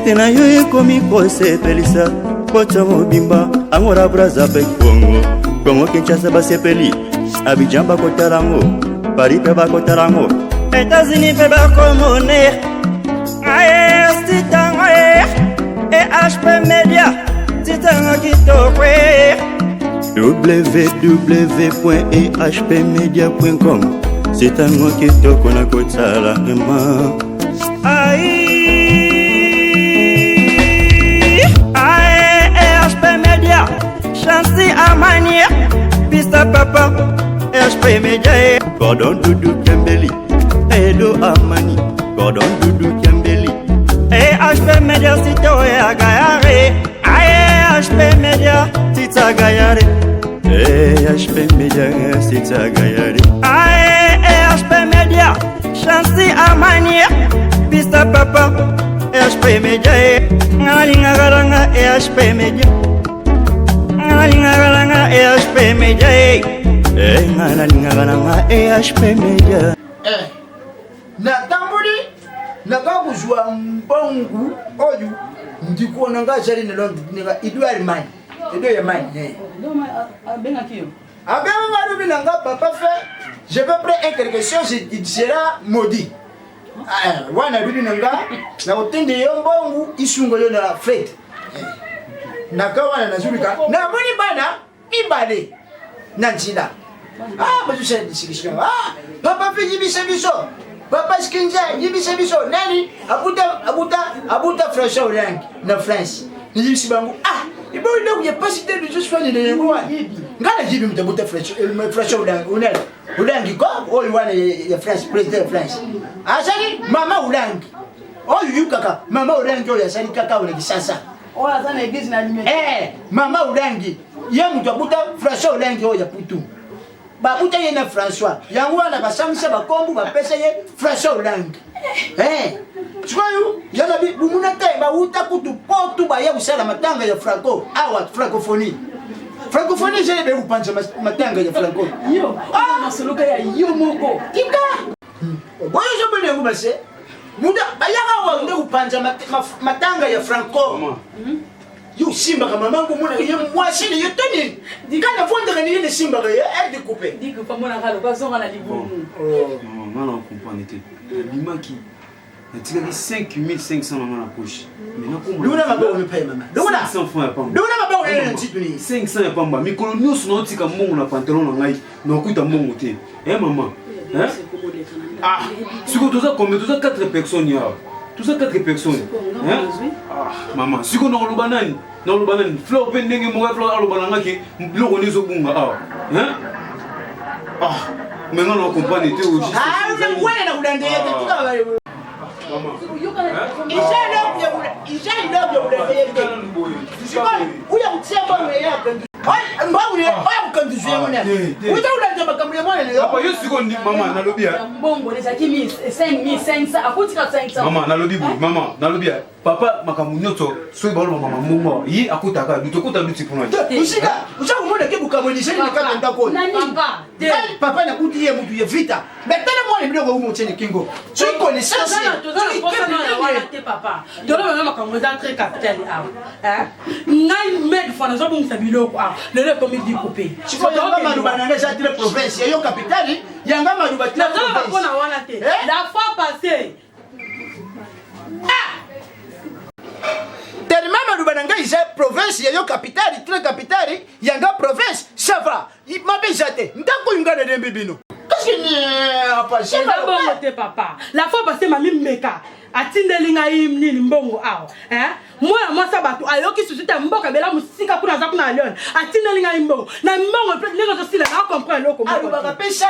Site na yo ekomi kosepelisa poto mobimba, Angola, Braza mpe Kongo, Kongo Kinshasa basepeli, Abidjan bakotala yango, Paris mpe bakotala yango, États-Unis mpe bakomone. Aye site yango EHP Media, site yango kitoko. www.ehpmedia.com, site yango kitoko na kotala vraiment. Ai, ae, EHP Media, Chancy Amani, Pista Papa, EHP Media, Gordon Dudu Kembeli, Edo Amani, Gordon Dudu Kembeli, EHP Media, site oyo Gayare, Ae, EHP Media, Tita Gayare, EHP Media, Tita Gayare, Ae, EHP Media, Chancy Amani, Pista Papa, EHP Media, Ngalingaka nanga EHP Media, Ngalingaka nanga EHP Media, Ngalingaka nanga EHP Media. Eh, natamboli naka kozwa mbongo oyo ndiko na nga azali na Londres nanga Edouard Mani, Edouard Mani abengaki yo. Abenga alobi na nga: "Papa fait, je vais prendre quelque chose, il sera maudit." Ah, wana alobi na nga nakotende yo mbongo isunga yo na fête. Naka wana nazulika, namoni bana mibale na nzela. Ah, bazosala discussion. "Ah, papa fe, yebisa biso, papa Skinza, yebisa biso nani abuta abuta abuta François Hollande na France." Nayebisi bango: "Ah, eboyi ndako ya pasi te, tozoswanela yango wana." Ngai nayebi moto abuta François Hollande, Hollande, Hollande ko oyo wana ya France, président ya France, azali mama Hollande oyo yukaka mama Hollande oyo azali kaka oyo na Kisasa. Oyo aza na église na Limete. Eh, mama Olangi ye moto abuta François Olangi oyo ya putu. Babuta ye na François, yango wana basangisa bakombu, bapesa ye François Olangi. Eh, sikoyo yana bumuna te, bauta kutu potu, baya kosala matanga ya Franco awa, francophonie. Francophonie ezali be kopanza matanga ya Franco. Yo masoloka ya yo moko. Tika oyo ozobona yango, base muta bayaka awa nde kopanza matanga ya Franco. Yo osimbaka mama ngo, omonaka ye mwasi na yo to nini? Nga navondaka ni ye, nasimbaka ye découpe. Dikupa monaka loka azonga na libumu. Mama, nga na comprendre te. Nabimaki, natikaki 5500 na nga na poche. Luna maboko mipai, mama luna. 500 francs ya pamba. Luna maboko na ntitu nini? 500 ya pamba. Mikolo nyonso naotika mbongo na pantalon na ngai, nakuta mbongo te. Eh mama, hein? Ah, sikoyo toza combien? Toza 4 personnes yawa, toza 4 personnes, hein? Ah mama, sikoyo nakoloba nani? Nakoloba nani? Fleur mpe ndenge moko. Fleur aloba na nga ke biloko nde ezobunga awa, hein? Ah, mais nga na comprendre te. Wana na kolanda ye te, tika. Ija iloko ya kolanda ye te. Sikoyo uya kutia mbongo ya mbongo oyo kokanduzu yango nani? Uza kolanda makambo ya mwana na yo. Papa, yo sikoyo, mama, nalobi ya mbongo ezalaki 5500, akutika 500. Mama, nalobi boye, mama, nalobi ya papa, makambo nyonso soki baloba mama mbongo, ye akutaka duti, okuta duti mpona. Usika uza komona ke bukambo eliseli na kati ya ndako oyo. Papa. Ngai papa nakuti ye mutu ye vita, mais tala mwana biloko oyo motieni kingo, soki connaissance. Toza na posa na wana te, papa. Tolobanga makambo eza très capital awa. Ngai mede fois nazobungisa biloko awa, lelo ekomi dikupe. Sikoyo yanga maloba na nga eza très province ya yo capitale, yanga maloba très. Nazoloba mpona wana te. La fois passée. Tellement maloba na ngai eza province ya yo capitale, très capitale, yanga province, ça va, mabe eza te. Ndako oyo ngai nalembi bino. Eza bongo te, papa. La fois passée, mami meka atindeli ngai nini, mbongo awa. Mwana mwasi ya bato ayoki susu te, mboka bela mosika kuna, aza kuna na Lione, atindeli ngai mbongo na mbongo mpe ndenge ozosila na comprendre eloko moko. Alobaka mpe sa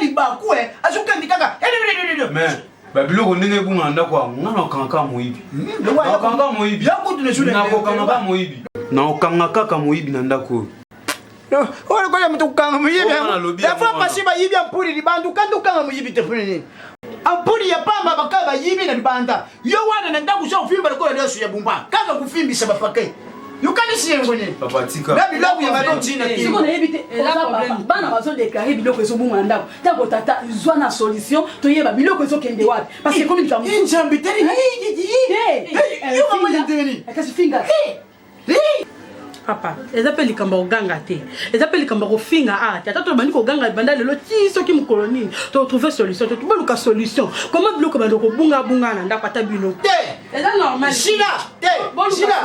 libaku azokandi kaka. Mais babiloko ndenge ebunga na ndako yango, nga nakokanga kaka moyibi, nakokanga moyibi, nakokanga kaka moyibi, nakokanga kaka moyibi na ndako oyo. Oyo lokola moto kokanga moyibi. Oyo nalobi la yango fois wana. passée bayibi ampuli libanda, okandi okanga moyibi te mpona nini? Ampuli ya pamba bakaka bayibi na libanda, yo wana na ndako oza kofimba lokola nyonso ya bumba, kaka kofimbisa bapake. Yokanisi yango nini? Papa tika. Na biloko ya mabe ntina te. Siko nayebi te oza papa. Bana bazo déclarer biloko ezobunga na ndako. Ntango tata zwa na solution toyeba biloko ezokende wapi. Parce que ekomi likambo. Nzambe tali. Yo mama ndenge nini? Kasi finga. Papa, eza mpe likambo ya koganga te, eza mpe likambo ya kofinga awa te. Ata tobandi koganga banda lelo ti soki mokolo nini totrouve solution te. Boluka solution koma biloko bando kobungabunga na ndako ata bino te. Eza normal. Shila te. Shila.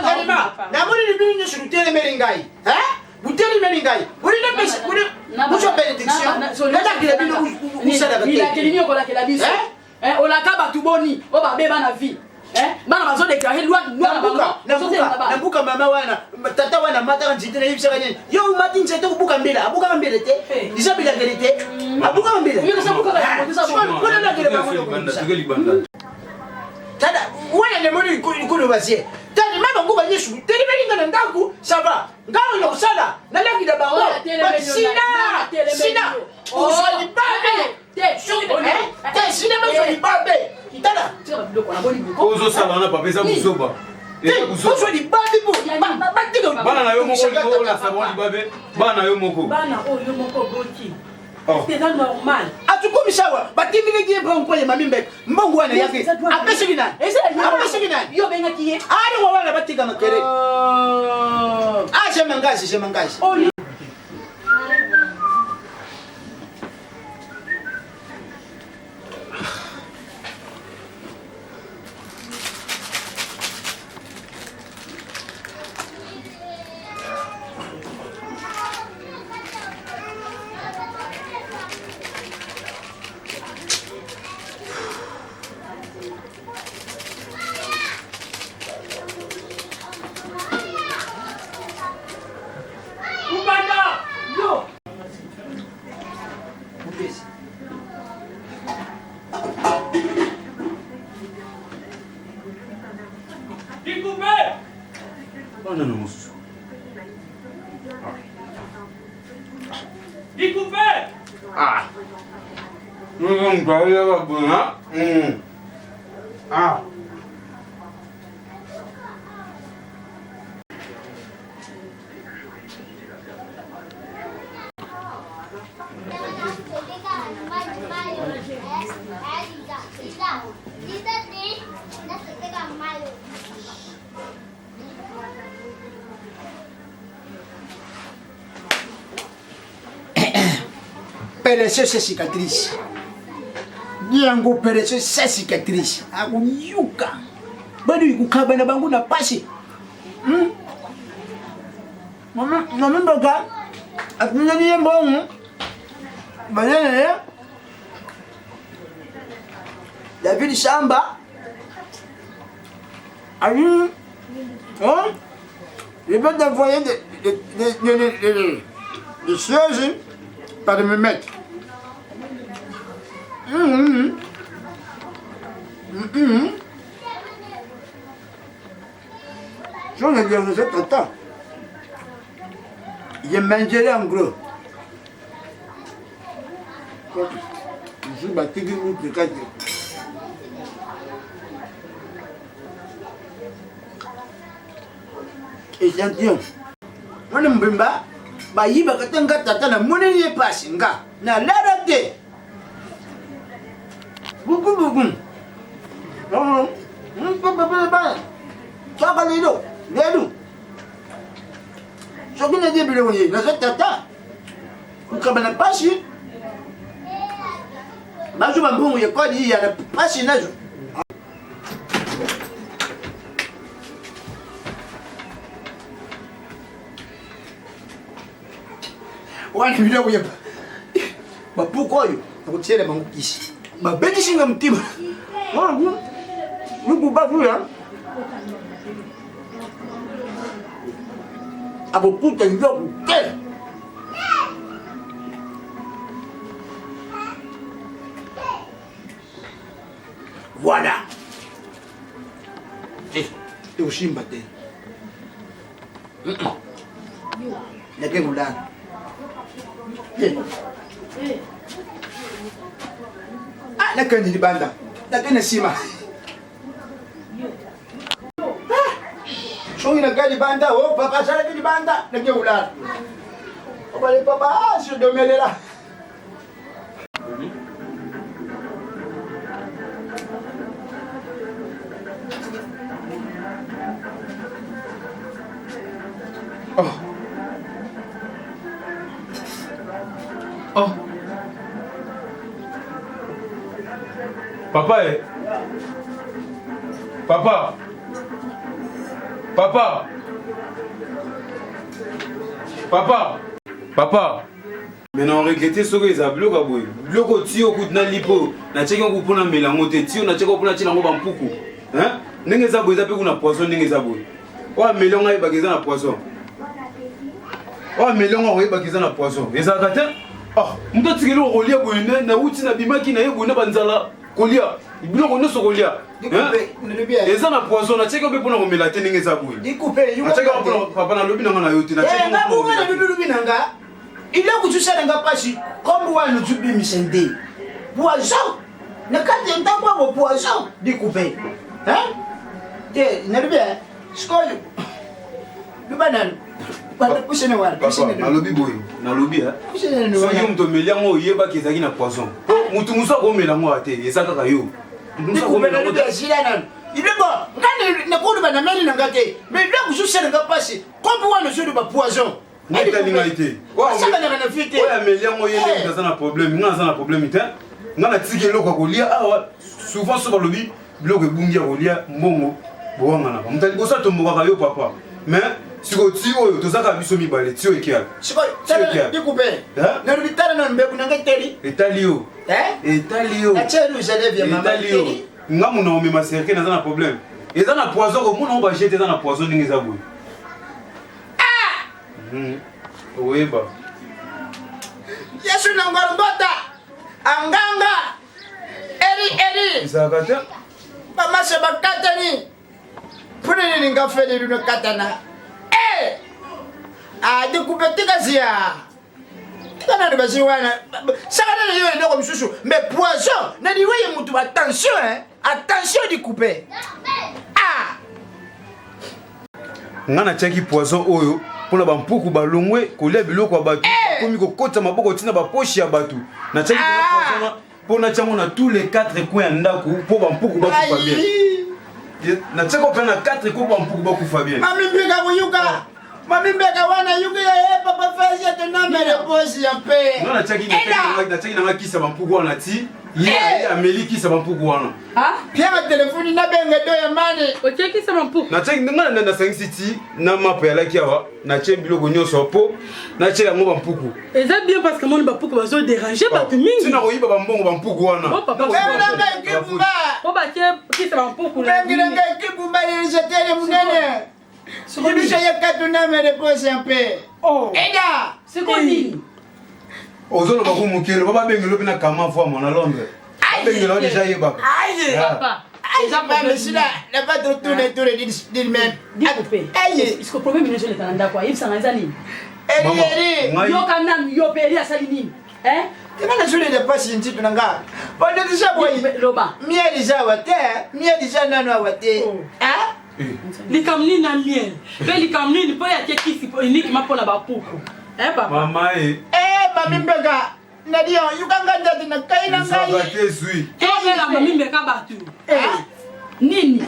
Alima, namoni bino nyonso botelemeli ngai. Botelemeli ngai. Bolinga pesi bozwa bénédiction. Natakela bino kosalaka te. Milakeli nini okolakela biso? Olaka bato boni oyo babeba na vie? Bana bazo déclarer loi loi na bango. Nabuka mama wana, tata wana mataka nzete na yebisaka nini? Yo umati nzete kobuka mbela, abukaka mbela te. Eza bilakeli te. Abukaka mbela. Tata wana nemoni koloba sie. Tata mama nguba nyonso telemeli nga na ndako, ça va. Ngai oyo kosala nalakila bango. Sina sina ozwa libabe. Te sina bazwa libabe. Tala. Ozosala wana papa eza buzoba. Ozwa libabe po batika bana na yo moko olasa bango libabe bana na yo moko. Bana oyo yo moko oboti. Eza normal. Atukomisa awa batindilaki ye mbongo ya mami mbek mbongo wana yake apesaki nani? Apesaki nani? Yo obengaki ye. Alongwa wana batika makele. Ah, je m'engage, je m'engage. Bana na mosusu. Ah. Ah. Opération sa cicatrice. Yango opération sa cicatrice. Akuyuka. Bado kukaba na bango na pasi. Mama mama mboka atindeli ye mbongo banene ye David Samba ali hein? Je vais t'envoyer des choses par me mettre. Mmh. Mmh. Je ne dirais pas tata. Je mangerai en gros. Je suis battu ou peut-être. Échantillon. Mwana mbimba bayibaka te nga tata namoneli ye pasi nga nalala te buku buku kaka lelo lelo soki naje biloko ye naza tata kokaba na pasi bazwa bambongo ya kodi ya na pasi nazo. Wana biloko ya bapuku oyo nakotiela bango kisi babetisi nga motema lukubakuya akokuta biloko te. Voilà. Ekosimba te. Nake kolala. Ah, nakende libanda. Nakende nsima. Soki nake libanda, o oh, papa asalaki libanda, nake kolala. Obale papa, ah, sodomelela. Oh. Oh. Papa, eh. Papa. Papa. Papa. Papa. Mais na regrette soki eza biloko ya boye biloko tio kutu na lipo natiaki yango mpo namela yango te tio natiaki mpo natiela yango bampuku ndenge eza boye eza mpe kuna poison ndenge eza boye oyo ameli yango ayebaka eza na poison oyo ameli yango akoyebaka eza na poison ezalaka te ah, moto atikeli eloko kolia boye nde nauti nabimaki na ye boye na banzala kolia biloko nyonso kolia eza na poison natiaki mpe mpona komela te ndenge eza boye papa nalobi nanga na yo te nalobi nanga eloko ezosala nga mpasi kombo wana ozobimisa nde poison na kati ya ndako yango poison dikupe te nalobi sikoyo loba nanu nalobi boye nalobi soki moto omeli yango oyebaki ezalaki na poison po moto mosusu akomela yango te eza kaka yo zila nanu iloko nga nakoloba nameli na nga te mais eloko ezosala nga mpasi kombo wana ozoloba poison Ngai etali ngai te. Asakanaka na vie te. Oyo ameli yango ye nde moto aza na problème. Ngai naza na problème te. Ngai natiki eloko ya kolia awa. Souvent soki balobi biloko ebungi ya kolia mbongo bowanganaka. Moto ya liboso atombokaka yo papa. Mais sikoyo ti oyo toza kaka biso mibale ti oyo ekeaka. Sikoyo tala dikupe. Nalobi tala nanu mbebu na ngai etali. Etali yo. Etali yo. Natie rouge à lèvres ya mama. Etali yo. Nga muna omema cercueil naza na problème. Eza na poison komona ngo ba jete eza na poison ndenge eza boye. Oyeba. Yesu na ngolgota anganga eri eri. Ezalaka te. Bamase bakatani. Mpona nini nga fele luno katana? Eh! Ah, dikupe tika zia. Tika nanu basi wana. Saka nanu yo eloko mosusu. Mais poison na liwa ye mutu attention hein. Attention dikupe. Ah! Nga natiaki poison oyo mpona bampuku balongwe kolia biloko ya bato eh! bakomi kokotisa maboko ntina baposhi ya bato natiaki ah! poison mpo natia yango na tous les quatre coins ya ndako mpo bampuku bakufa bien natiaki mpe na quatre coins bampuku bakufa bien mami mbeka koyuka mami mbeka wana yuki ya ye papa fasi ya tonamele posi ya mpe nga natiaki nanga kisa bampuku wana ti ye eh! ameli kisa bampuku wana Pierre telefoni na benga do ya mani. Otie kisa bampuku? Natiaki nga nasangisi ti na mapa yalaki awa natie biloko nyonso mpo natie yango bampuku. Eza bien parce que moni bampuku bazo déranger bato mingi. Tina koyiba bambongo bampuku wana. Po batie kisa bampuku. Bengi ekibumba yezetele munene. Yebisa ye katuna me repose un peu. Oh. Eda. Sikoyo nini? Ozoloba ko moke loba babengelo mpe na kama voix na Londres. Babengelo deja yebaka. Aïe. Papa. Eza problème sila na pas trop tourner tourner d'une même. Dikupe. Aïe. Est-ce que problème nini ezoleka na ndako ayebisa ngai eza nini? Eri eri. Yoka nanu yo mpe eri asali nini? Hein? Tina nazolela mpasi ntitu na nga bande deja boye Loba. miel eza awa te miel eza nano awa te Oh. Likambo nini na miel mpe likambo nini mpo ya tie kisi uniquement mpo na bapuku eh papa mama e eh mami mbeka nadia yoka nga ndati na kai na ngai te zui tobela mami mbeka bato eh nini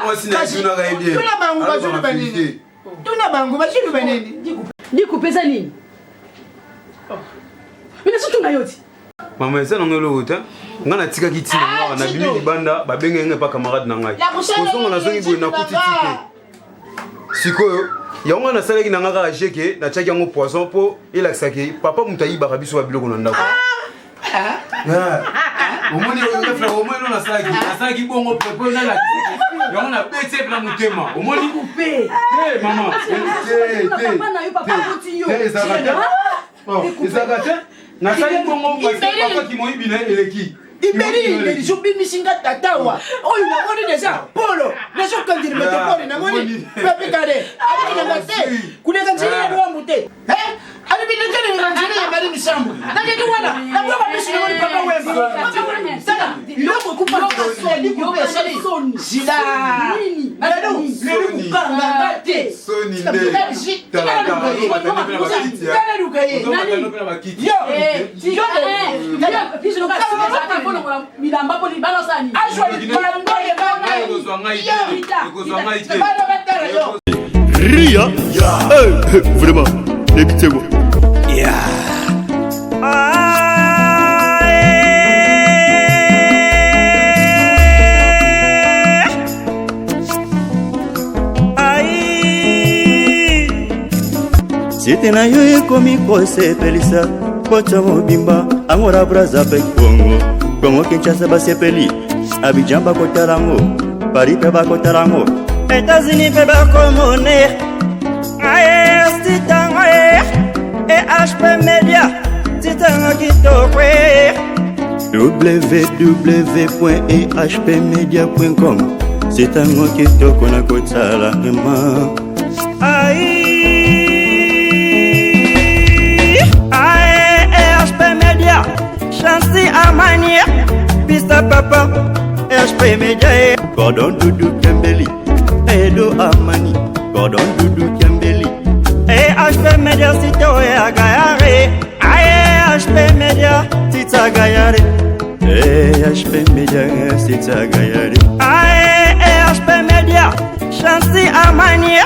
mwasi na tunaka ye bien tuna bango bazoluba nini tuna bango bazoluba nini dikupe eza nini mina sotuna yo ti Mama eza nango eloko te nga natikaki ntina ah, nga nabimi libanda babengaki nga epa camarade na ngai kozonga nazongi boye nakuti ti te sikoyo yango nga nasalaki na nga kaka jeke natiaki yango poison mpo elakisaki papa moto ayibaka biso babiloko na ndako ah. Ah. omoni omoni no nasalaki nasalaki bongo mpo nalakisaki yango nabeti ye mpena motema omoni te mama te te ezalaka te Oh, ezalaka te nasali bongo papa kimoyibi na ye eleki iberi iberi zobimisi nga tata wa oyo namoni deja polo nazokandela metropole namoni papi kare alobi nanga te kuleka nzela ya lwambu te alobi lekeleleka nzela ya mari misambo nakeki wana nakoka misu namoni papa wemba tala biloko ekufa esali zila lelo lelo Nga te. Soni nde. Tala, tala, ozomata nde mpe na bakiti, eh. Tala luka ye. Ozomata nde mpe na bakiti. Yo. Bilamba mpo libala osala nini? Azwa likambo Ngai ekozwa ngai te. Ekozwa ngai te. Bana batala yo. Ria. Eh, vraiment, nebitego. Site na yo ekomi kosepelisa poto mobimba. Angola, Braza mpe Kongo, Kongo Kinshasa basepeli, Abidjan bakotala yango, Paris mpe bakotala yango, États-Unis mpe bakomone. Aye, sitango e EHP Media, sitango kitoko e www.ehpmedia.com, sitango kitoko na kotala vraiment. Ai, ae, EHP Media, Chancy Amani, Pista Papa, EHP Media, eh. Gordon Dudu Kembeli, Edo Amani, Gordon Dudu Kembeli, EHP Media, Sito e Agayare, Ae, EHP Media, Tita Gayare, EHP Media, Tita Gayare, Ae, EHP Media, Chancy Amani,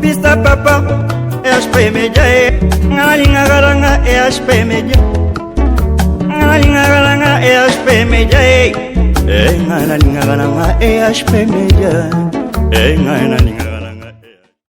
Pista Papa, EHP Media, eh. Ngalingaka nanga EHP Media. Ngalingaka nanga EHP Media, eh. Eh, ngalingaka nanga EHP Media. Eh, ngalingaka.